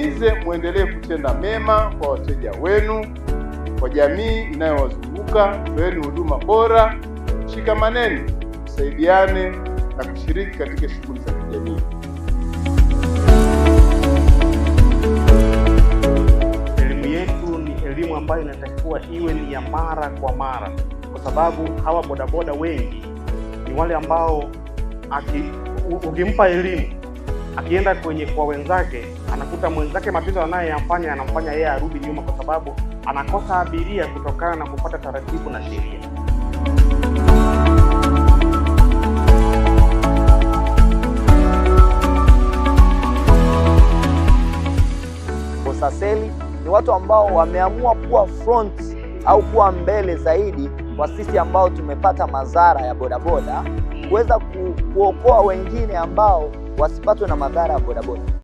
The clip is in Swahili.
Niwahimize muendelee kutenda mema kwa wateja wenu, kwa jamii inayowazunguka. Toeni huduma bora, shikamaneni, msaidiane na kushiriki katika shughuli za kijamii. Elimu yetu ni elimu ambayo inatakiwa iwe ni ya mara kwa mara, kwa sababu hawa bodaboda wengi ni wale ambao ukimpa elimu akienda kwenye kwa wenzake anakuta mwenzake matatizo anayoyafanya yanamfanya yeye arudi nyuma, kwa sababu anakosa abiria kutokana na kufuata taratibu na sheria. Bosaseli ni watu ambao wameamua kuwa front au kuwa mbele zaidi kwa sisi ambao tumepata madhara ya bodaboda, kuweza kuokoa wengine ambao wasipatwe na madhara ya bodaboda.